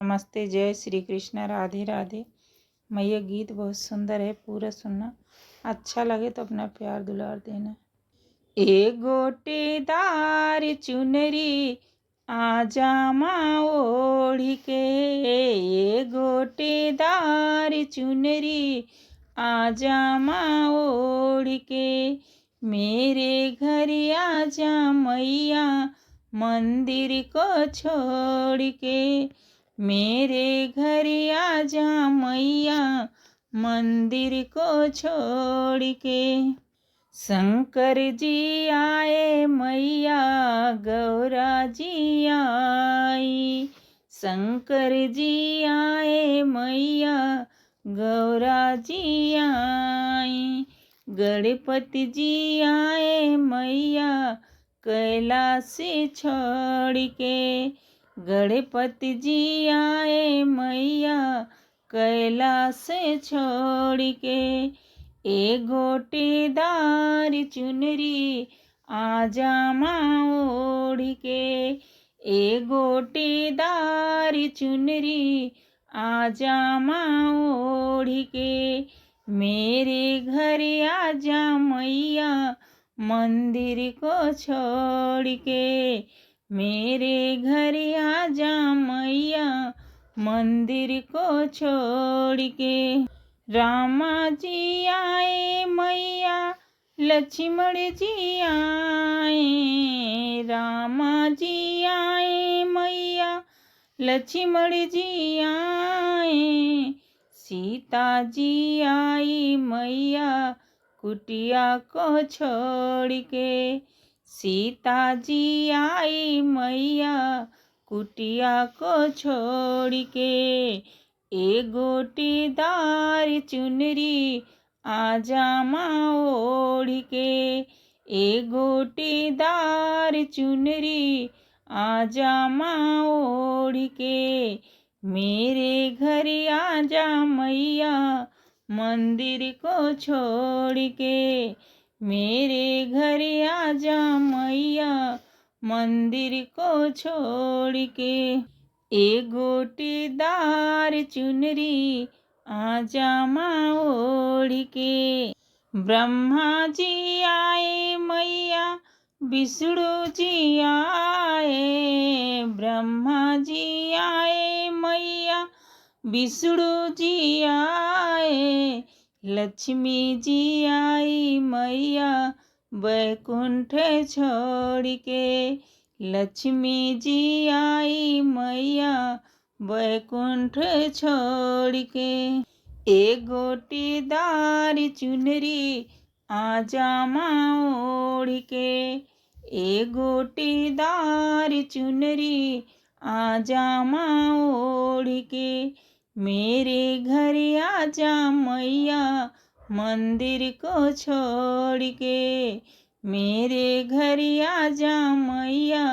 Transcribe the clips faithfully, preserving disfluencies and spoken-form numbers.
नमस्ते, जय श्री कृष्णा, राधे राधे। मैया, गीत बहुत सुंदर है, पूरा सुनना। अच्छा लगे तो अपना प्यार दुलार देना। ए गोटेदार चुनरी आजा माँ ओढ़ के, ए गोटेदार चुनरी आजा माँ ओढ़ के, मेरे घर आजा मैया मंदिर को छोड़ के, मेरे घर आजा मैया मंदिर को छोड़ के। शंकर जी आए मैया गौरा जी आई, शंकर जी आए मैया गौरा जी आई, गणपति जी आए मैया कैलाश छोड़ के, गणपति जी आए मैया कैलाश छोड़ के। ए गोटेदार चुनरी आजा माँ ओढ़ के, ए गोटेदार चुनरी आजा माँ ओढ़ के, मेरे घर आजा मैया मंदिर को छोड़ के, मेरे घर आजा मैया मंदिर को छोड़ के। रामा जी आए मैया लक्ष्मण जी आए, रामा जी आए मैया लक्ष्मण जी आए, सीता जी आई मैया कुटिया को छोड़ के, सीता जी आई मैया कुटिया को छोड़ के। ए गोटेदार चुनरी आजा माँ ओढ़ के, ए गोटेदार चुनरी आजा माँ ओढ़ के, मेरे घर आजा मैया मंदिर को छोड़ के, मेरे घर आजा मैया मंदिर को छोड़ के। ए गोटेदार चुनरी आजा माँ ओढ़ के। ब्रह्मा जी आए मैया विष्णु जी आए, ब्रह्मा जी आए मैया विष्णु जी आए, लक्ष्मी जी आई मैया बैकुंठ छोड़ के, लक्ष्मी जी आई मैया बैकुंठ छोड़ के। ए गोटेदार चुनरी आजा माँ ओढ़ के, ए गोटेदार चुनरी आजा माँ ओढ़ के, मेरे घर आजा मैया मंदिर को छोड़ के, मेरे घर आजा मैया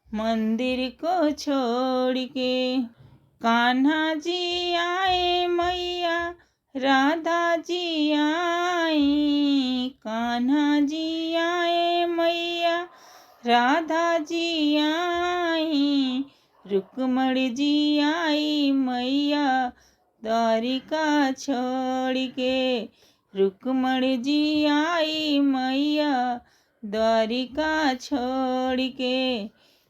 मंदिर को छोड़ के। कान्हा जी आए मैया राधा जी आई, कान्हा जी आए मैया राधा जी आई, रुक्मण जी आई मैया द्वारिका छोड़ के, रुक्मण जी आई मैया द्वारिका छोड़ के।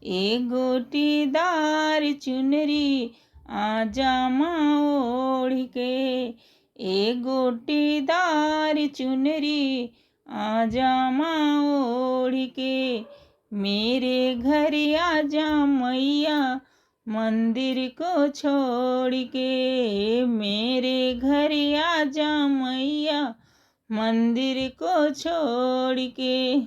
ए गोटेदार चुनरी आजा माँ ओढ़ के, ए गोटेदार चुनरी आजा माँ ओढ़ के, मेरे घर आजा मैया मंदिर को छोड़ के, मेरे घर आजा मैया मंदिर को छोड़ के।